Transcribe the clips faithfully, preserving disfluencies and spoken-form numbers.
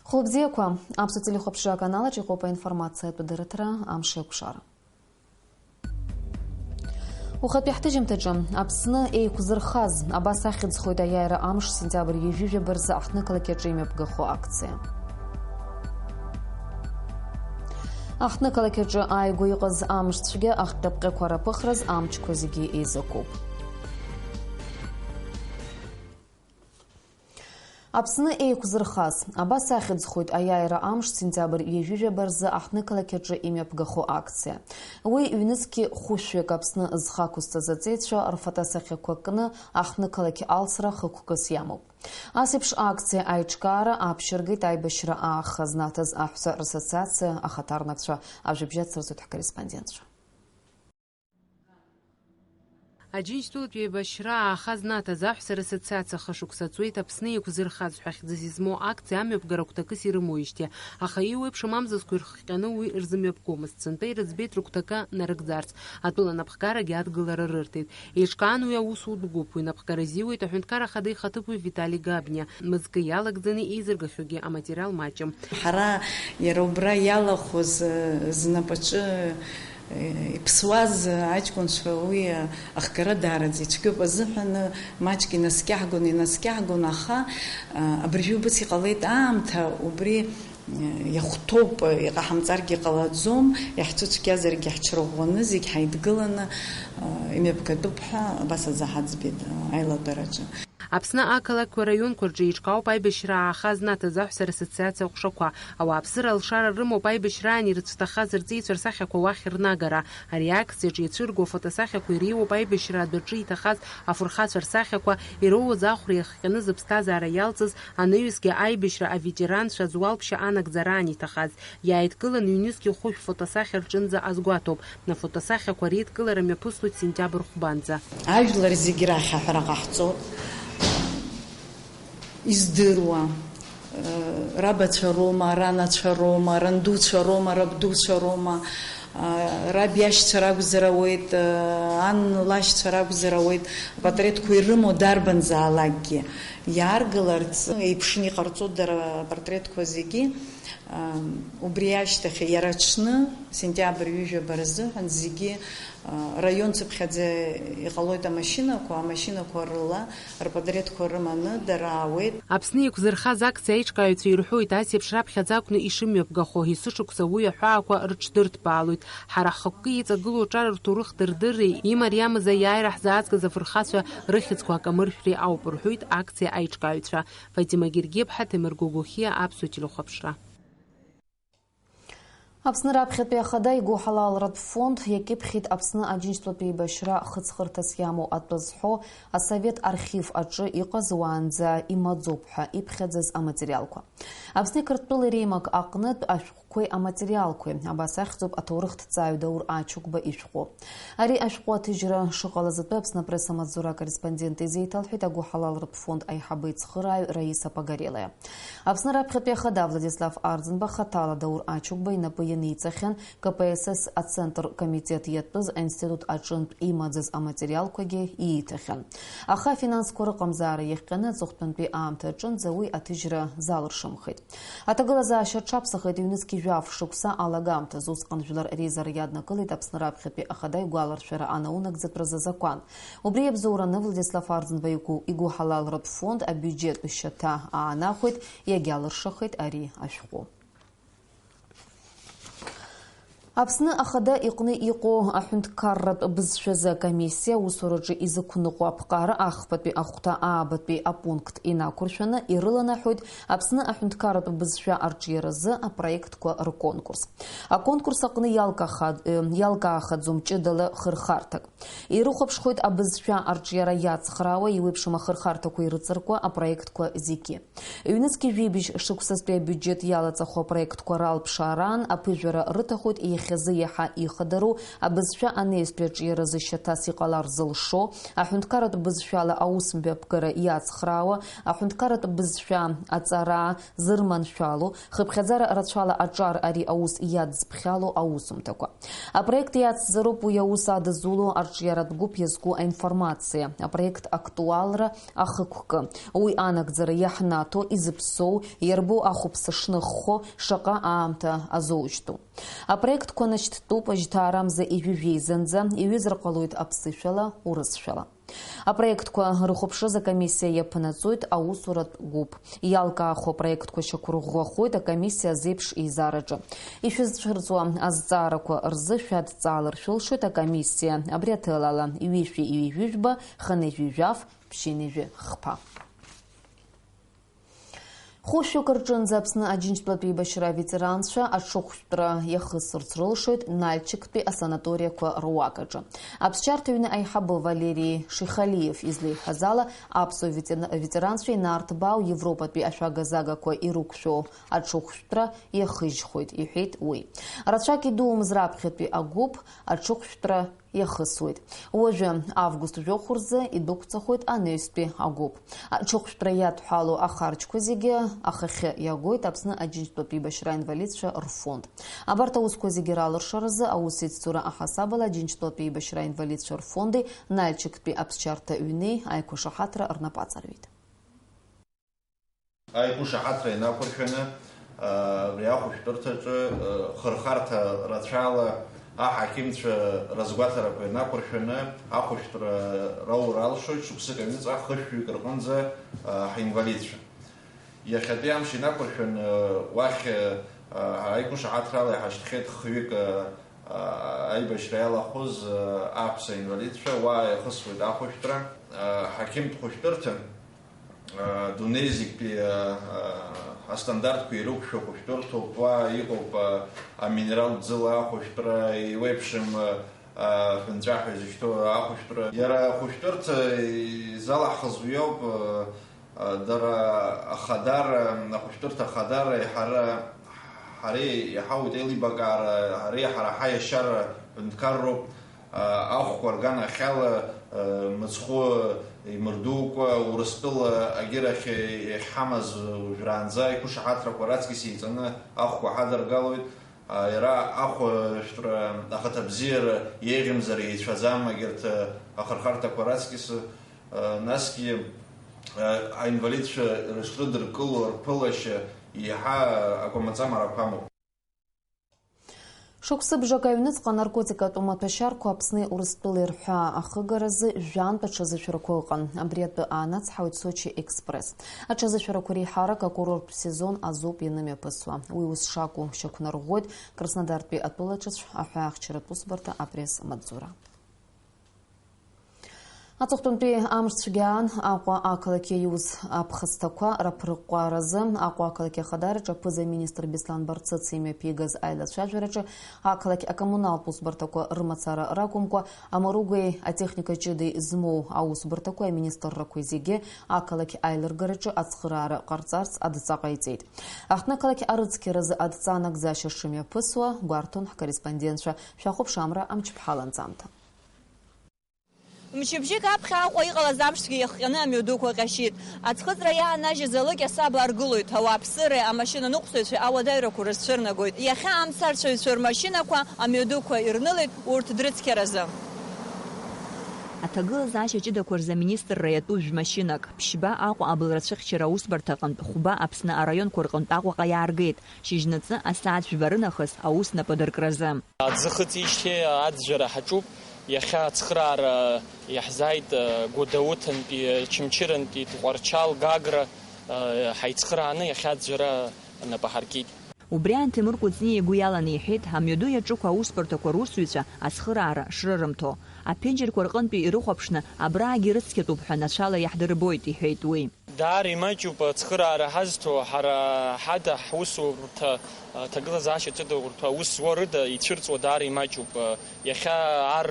Хәылбзиақәа, аԥсуа телехәаԥшра аканалаҿ иҟоуп аинформациатә дырраҭара, амш еиқәшара. Ухатәи ҳҭыжьымҭаҿы, Аԥсны еиқәзырхаз, абас ахьӡхоит аиааира амш сентиабр ҩажәижәаба рзы аҳҭнықалақь аҿы имҩаԥгахо акциа. Аҳҭнықалақь аҿы ааигәа иҟаз амш цәгьа ахҟьаԥҟьақәа раԥыхраз амчқәа зегьы еизакуп. Аԥсны еиқәзырхаз, абас ахьӡхоит аиааира амш сентиабр ҩажәижәаба рзы аҳҭнықалақь аҿы имҩаԥгахо акциа. Уи ҩнызқьи хәышәҩык Аԥсны зхы ақәызҵаз аҵеицәа рфотосахьақәа кны аҳҭнықалақь алсра хықәкыс иамоуп. Ас еиԥш акциа аиҿкаара аԥшьыргеит аибашьра ааха знаҭаз аҳәса рассоциациа ахаҭарнакцәа, ажәабжь ацырҵоит ҳкорреспондентцәа. Аџьынџьтәылатә еибашьра ааха знаҭаз аҳәса рассоциациа хышықәса ҵуеит Аԥсны еиқәзырхаз ҳәа хьӡыс измоу акциа амҩаԥгара гәҭакыс ирымоижьҭеи, аха еиуеиԥшым амзызқәа ирхҟьаны уи рзымҩаԥгомызт, сынтәа ирыӡбеит рыгәҭакы нарыгӡарц, атәыла напхгарагьы адгылара рырҭеит. Еиҿкаан уи аусутә гәыԥ, уи напхгара зиуеит аҳәынҭқар ахада ихаҭыԥуаҩ Витали Габниа, мызкы иалагӡаны еизыргахьоугьы аматериал маҷым. Ҳара иара убра иалахәыз, э, знапаҿы, э, иԥсуаз аҷкәынцәа уи ахгара даараӡа ицәгьоуп азыҳәан, маҷк инаскьаҳгон, инаскьаҳгон, аха, э, абыржәы убыс иҟалеит аамҭа, убри, э, иахәҭоуп, иҟаҳамҵаргьы ҟалаӡом, иаҳцәыцәгьазаргьы ҳҽырӷәӷәаны зегь ҳаидгыланы, э, имҩаԥгатәуп ҳәа абас азы ҳаӡбеит, э, аилатәараҿы. Аԥсны ақалақьқәа, раионқәа рҿы еиҿкаауп аибашьра ааха знаҭаз аҳәса рассоциациа аҟәшақәа. Ауааԥсыра алшара рымоуп аибашьраан ирыцәҭахаз рҵеицәа рсахьақәа уахь рнагара. Ари акциаҿы ицәырго афотосахьақәа иреиуоуп аибашьра адәаҿы иҭахаз афырхацәа рсахьақәа, ироуз ахәра иахҟьаны зыԥсҭазаара иалҵыз, анаҩсгьы аибашьра аветеранцәа зуалԥшьа анагӡараан иҭахаз. Иааидкылан ҩнызқьи хәышә фотосахьа рҿынӡа азгәаҭоуп. Афотосахьақәа реидкылара мҩаԥыслоит сентиабр хәбанӡа. Ажәлар зегь рахь аҳәара ҟаҳҵоит. Издыруа, э, рабацәа роума, ранацәа роума, рандуцәа роума, рабдуцәа роума, э, раб иашьцәа ракәзар ауеит, э, ан лашьцәа ракәзар ауеит, апатреҭқәа ирымоу дарбанзаалакгьы иааргаларц еиԥшны иҟарҵоит дара апатреҭқәа зегьы. Ам, убри ашьҭахь иара аҽны, сентиабр ҩажәаба рзыҳәан зегьы, а, раион цыԥхьаӡа иҟалоит амашьынақәа, амашьынақәа рыла рпатреҭқәа рыманы дара аауеит. Аԥсны еиқәзырхаз акциа аиҿкааҩцәа ирҳәоит, ас еиԥш раԥхьаӡа акәны ишымҩаԥгахо, есышықәса уи аҳәаақәа рыҽдырҭбаалоит. Ҳара ҳхықәкы иҵагылоу аҿар рҭоурых дырдырреи, имариамыз аиааира ҳзаазгаз афырхацәа рыхьӡқәа акамыршәреи ауп, рҳәоит акциа аиҿкааҩцәа. Фатима Гергиаԥҳа, Ҭемыр Гогохиа, Аԥсуа телехәаԥшра. Аԥсны раԥхьатәи ахада игәыҳалалратә фонд иакьыԥхьит Аԥсны Аџьынџьтәылатә еибашьра хыҵхырҭас иамоу атәы зҳәо асовет архив аҿы иҟаз уаанӡа имаӡоуп ҳәа иԥхьаӡаз аматериалқәа. Аԥсни Қырҭтәылеи реимак аҟнытә ашәҟәқәеи аматериалқәеи, абас ахьӡуп аҭоурыхҭҵааҩ Даур Ачугба ишәҟәы. Ари ашәҟәы аҭыжьра шыҟалаз атәы Аԥсны апресс-амаҵзура акорреспондент изеиҭалҳәеит агәыҳалалратә фонд аиҳабы ицхырааҩ Раиса Погорелая. Аԥсны раԥхьатәи ахада Владислав Арӡынба хаҭала Даур Ачугба инапы ианиҵахьан, К П С С ацентр комитет иатәыз аинститут аҿынтә имаӡаз аматериалқәагьы ииҭахьан. Аха афинансқәа рыҟамзаара иахҟьаны аҵыхәтәантәи аамҭа аҿынӡа уи аҭыжьра залыршамхеит. Аҭагылазаашьа аҽаԥсахеит ҩнызқь жәаф шықәса алагамҭазы, усҟан жәлар реизара иаднакылеит Аԥсны раԥхьатәи ахада игәаларшәара анаунагӡатәразы азакәан. Убри иабзоураны Владислав Арӡынба игәы, игәыҳалалратә фонд абиуџьеттә шьаҭа аанахәеит, иагьалыршахеит ари ашәҟәы. Аԥсны ахада иҟны иҟоу аҳәынҭқарратә бызшәазы акомиссиа аусураҿы изықәныҟәо аԥҟара ахԥатәи ахәҭа аабатәи апункт инақәыршәаны ирыланаҳәоит Аԥсны аҳәынҭқарратә бызшәа арҿиаразы апроектқәа рконкурс. Аконкурс аҟны иалкаха-, э, иалкаахаӡом ҷыдала хырхарҭак. Ирыхәаԥшхоит абызшәа арҿиара иацхраауа, еиуеиԥшым ахырхарҭақәа ирыҵаркуа апроектқәа зегьы. Ҩнызқь жәибжь шықәсазтәи абиуџьет иалаҵахо апроектқәа ралԥшаараан аԥыжәара рыҭахоит иахьа хьазы иаҳа ихадароу, абызшәа анаҩстәи аҿиаразы шьаҭас иҟалар зылшо, аҳәынҭқарратә бызшәала аусмҩаԥгара иацхраауа, аҳәынҭқарратә бызшәа аҵара зырманшәало, хыԥхьаӡара рацәала аҿар ари аус иадызԥхьало аусумҭақәа. Апроект иацзароуп уи аус адызуло арҿиаратә гәыԥ иазку аинформациа, апроект актуалра ахықәкы, уи анагӡара иаҳнаҭо, изыԥсоу, иарбоу ахәаԥса шныххо, шаҟа аамҭа азоужьтәу. Апроектқәа нашьҭтәуп жьҭаарамза ижәижәеизанӡа, иҩызар ҟалоит аԥсышәала, урысшәала. Апроектқәа рыхәаԥшраз акомиссиа иаԥнаҵоит аусуратә гәыԥ. Иалкаахо апроектқәа шьақәырӷәӷәахоит акомиссиа азеиԥш еизараҿы. Ишәызцәырҵуа азҵаарақәа рзы шәадҵаалар шәылшоит акомиссиа абри аҭелала ҩышәи ҩажәи жәба, хынҩажәи жәаф, ԥшьынҩажәи хԥа. Хәышәҩык рҿынӡа Аԥсны Аџьынџьтәылатә еибашьра аветеранцәа аҽыхәшәтәра иахысырц рылшоит Нальчиктәи асанаториақәа руак аҿы. Аԥсшьарҭа ҩны аиҳабы Валери Шихалиев излеиҳәаз ала, аԥсуа ветеран-, ветеранцәа инарҭбаау Европатәи ашәага-загақәа ирықәшәо аҽыхәшәтәра иахыжьхоит, иҳәеит уи. Рацәак идумыз раԥхьатәи агәыԥ аҽыхәшәтәра иахысуеит. Уажәы, август жәохә рзы, идәықәҵахоит анаҩстәи агәыԥ. Аҽыхәшәтәра иадҳәалоу ахарџьқәа зегьы ахахьы иагоит Аԥсны Аџьынџьтәылатә еибашьра аинвалидцәа рфонд. Абарҭ аусқәа зегьы ралыршаразы аусеицура аҳасабала Аџьынџьтәылатә еибашьра аинвалидцәа рфонди Нальчиктәи аԥсшьарҭа ҩни аиқәышаҳаҭра рнапы аҵарҩит. Аиқәышаҳаҭра инақәыршәаны, абри ахәышәтәырҭаҿы, хырхарҭа рацәала аҳақьымцәа разгәаҭарақәа инақәыршәаны, ахәышәтәра роур алшоит шықәсык аҩныҵҟа хышәҩык рҟынӡа ҳаинвалидцәа. Иахьатәи амш инақәыршәаны уахь аиқәышаҳаҭрала иҳашьҭхьеит хҩык аибашьра иалахәыз аҳәса инвалидцәа, уа иахысуеит ахәышәтәра. Ҳақьымтә хәышәтәырҭа. Дунеи зегьтәи астандартқәа ирықәшәо ахәышәтәырҭоуп, уа иҟоуп аминералтә ӡыла ахәышәтәра, еиуеиԥшым ҳәынҵәа ҳәа изышьҭоу ахәышәтәра. Иара ахәышәтәырҭа изалаҳхыз уиоуп, дара ахадара, ахәышәтәырҭа ахадара ҳара, ҳара иҳауеит еилибакаара, ҳара, ҳара ҳаиашьара ҳәынҭқарроуп. Ахәқәа рганахьала, мыцхәы имырдукәа, Урыстәыла агьырахь иахьҳамаз уажәраанӡа иқәышаҳаҭрақәа раҵкьыс еиҵаны ахәқәа ҳадыргалоит. Иара ахәышәтәра ахаҭабзиара еиӷьымзар еицәаӡам, егьырҭ ахырхарҭақәа раҵкьыс, насгьы аинвалидцәа рышрыдыркыло рԥылашьа еиҳа акәамаҵамарақәа амоуп. Шықәсыбжак аҩныҵҟа анаркотикатә маҭәашьарқәа Аԥсни Урыстәылеи рҳәаа ахыгаразы жәантә аҽазышәарақәа ыҟан. Абри атәы аанацҳауеит Сочи Експресс. Аҽазышәарақәа реиҳарак акурорттә сезон азоуп ианымҩаԥысуа. Уи ус шакәу шьақәнарӷәӷәоит Краснодартәи атәылаҿыцә аҳәаахьчаратә усбарҭа апресс-маҵзура. Аҵыхәтәантәи амш цәгьаан Аҟәа ақалақь иаиуз аԥхасҭақәа раԥырҟәаразы Аҟәа ақалақь ахадараҿы аԥыза-министр Беслан Барцыц имҩаԥигаз аилацәажәараҿы ақалақь акоммуналтә усбарҭақәа рымацара ракәымкәа, амаругеи атехника ҷыдеи змоу аусбарҭақәеи аминистррақәеи зегьы ақалақь аилыргараҿы ацхыраара ҟарҵарц адҵа ҟаиҵеит. Аҳҭнықалақь арыцқьаразы адҵа анагӡашьа шымҩаԥысуа гәарҭон ҳкорреспондентцәа. Шәахәаԥш амра амчԥҳа ланҵамҭа. Мчыбжьык аԥхьа Аҟәа иҟалаз амшцәгьа иахҟьаны амҩадуқәа ҟьашьит. Аӡхыҵра иаанажьыз алыкь асаба аргылоит, ауааԥсыреи амашьынаныҟәцаҩцәеи ауадаҩрақәа рызцәырнагоит. Иахьа амцарцәаҩцәа рмашьынақәа амҩадуқәа ирнылеит урҭ дрыцқьаразы. Аҭагылазаашьа ҷыдақәа рзы аминистрра иатәу жәмашьынак, ԥшьба Аҟәа абылрацәыхьчара аусбарҭаҟынтә, хәба Аԥсны араионқәа рҟынтә Аҟәаҟа иааргеит, шьыжьнаҵы асааҭ жәба рынахыс аус напы адыркразы. Аӡы хыҵижьҭеи аӡәӡәара ҳаҿуп. Иахьа ацхыраара иаҳзааит, э, Гәдоуҭантәи, э, Чымчырантәи, Тҟәарчал, Гагра, э, ҳаицхырааны иахьа аӡәӡәара нап аҳаркит. Убри аан Ҭемыр Кәыҵниа игәы иаланы иҳәеит, амҩаду иаҿуқәа аусбарҭақәа русзуҩцәа ацхыраара шрырымҭо. Аԥенџьырқәа рҟынтәи ирыхәаԥшны, абраагьы ирыцқьатәуп ҳәа нацәала иаҳдырбоит, иҳәеит уи. Даара имаҷуп ацхыраара ҳазҭо, ҳара ҳада ҳусурҭа, аҭагылазаашьа ҷыда урҭ аус зуа рыда ицәырҵуа даара имаҷуп. Иахьа ар,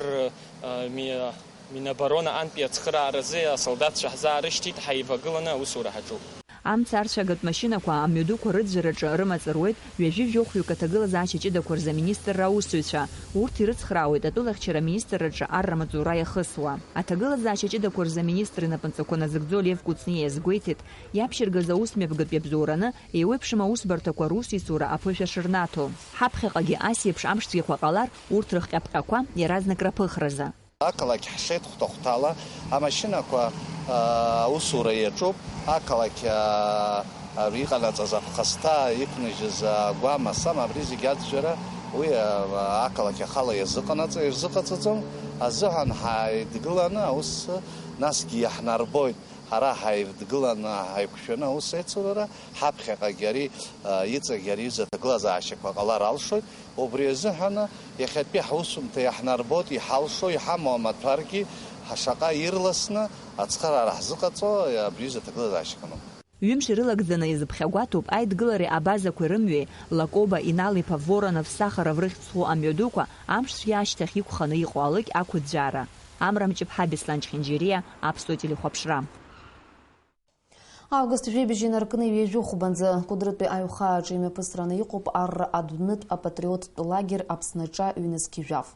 ми-, Минобороны антәи ацхырааразы асолдаҭцәа ҳзаарышьҭит, ҳаивагыланы аусура ҳаҿуп. Амца арцәагатә машьынақәа амҩадуқәа рыӡәӡәараҿы рымаҵ руеит ҩажәи жәохәҩык аҭагылазаашьа ҷыдақәа рзы аминистрра аусзуҩцәа. Урҭ ирыцхраауеит атәылахьчара аминистрраҿы арра маҵзура иахысуа. Аҭагылазаашьа ҷыдақәа рзы аминистр инапынҵақәа назыгӡо Лев Кәыҵниа иазгәеиҭеит, иаԥшьыргаз аусмҩаԥгатә иабзоураны еиуеиԥшым аусбарҭақәа русеицура аԥышәа шырнаҭо. Ҳаԥхьаҟагьы ас еиԥш амшцәгьақәа ҟалар, урҭ рыхҟьаԥҟьақәа иаразнак раԥыхразы. Ақалақь ҳшеит хәҭа-хәҭала, амашьынақәа, аа, аусура иаҿуп, ақалақь, аа, иҟанаҵаз аԥхасҭа, иқәныжьыз агәама, сама, абри зегь аӡәӡәара уи, аа, ақалақь ахала иазыҟанаҵа-, ирзыҟаҵаӡом, азыҳәан ҳаидгыланы аус насгьы иаҳнарбоит, ҳара ҳаидгыланы, ҳаиқәшәаны аус еицурара, ҳаԥхьаҟагь ари, аа, иҵегь ари изы аҭагылазаашьақәа ҟалар алшоит. Убри азыҳәаны, иахьатәи ҳусумҭа иаҳнарбоит, иҳалшо, иҳамоу амаҭәаргьы ҳа-, шаҟа ирласны ацхыраара ҳзыҟаҵо абри изы аҭагылазаашьа хануп. Ҩымш ирылагӡаны иазыԥхьагәаҭоуп аидгылареи абазақәеи рымҩеи, Лакоба Инал-иԥа Воронов Сахаров рыхьӡ зху амҩадуқәа амшцәгьа ашьҭахь иқәханы иҟоу алыкь ақәыӡәӡәаара. Амра Мҷыԥҳа, Беслан Чхинџьириа, Аԥсуа телехәаԥшра. Август жәибжь инаркны ҩажәи хәбанӡа Кәыдрытәи аҩхааҿы имҩаԥысраны иҟоуп арра адәнытә апатриоттә лагер Аԥсны аҿа ҩнызқь жәаф.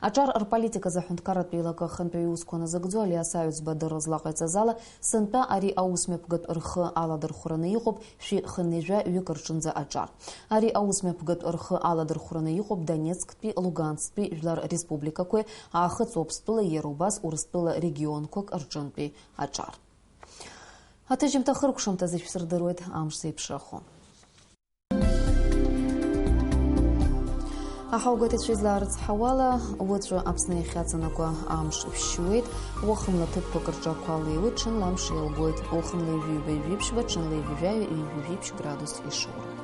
Аҿар рполитиказы аҳәынҭқарратә еилакы ахантәаҩы иусқәа назыгӡо Алиас Аҩӡба адырра злаҟаиҵаз ала, сынтәа ари аусмҩаԥгатә рхы аладырхәраны иҟоуп шәи хынҩажәа ҩык рҿынӡа аҿар. Ари аусмҩаԥгатә рхы аладырхәраны иҟоуп Донецктәи, Луганцктәи жәлар республикақәеи, Аахыҵ Уаԥстәылеи, иара убас Урыстәыла регионқәак рҿынтәи аҿар. Аҭыжьымҭа хыркәшамҭазы ишәсырдыруеит амш зеиԥшрахо. Аҳауагәаҭацәа излаарыцҳауала, уаҵәы Аԥсны иахьаҵанакуа амш шәшьуеит, уахынла ҭыԥқәак рҿы ақәа леиуеит, ҽынла амш еилгоит, уахынла ҩажәи ҩба, ҩажәи ԥшьба, ҽынла ҩажәи жәаҩа, ҩажәи жәиԥшь градус ишоуроуп.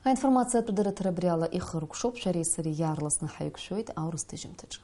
Аинформациатә дырраҭара абри ала ихыркәшоуп, шәареи сареи иаарласны ҳаиқәшәоит аурыс ҭыжьымҭаҿы.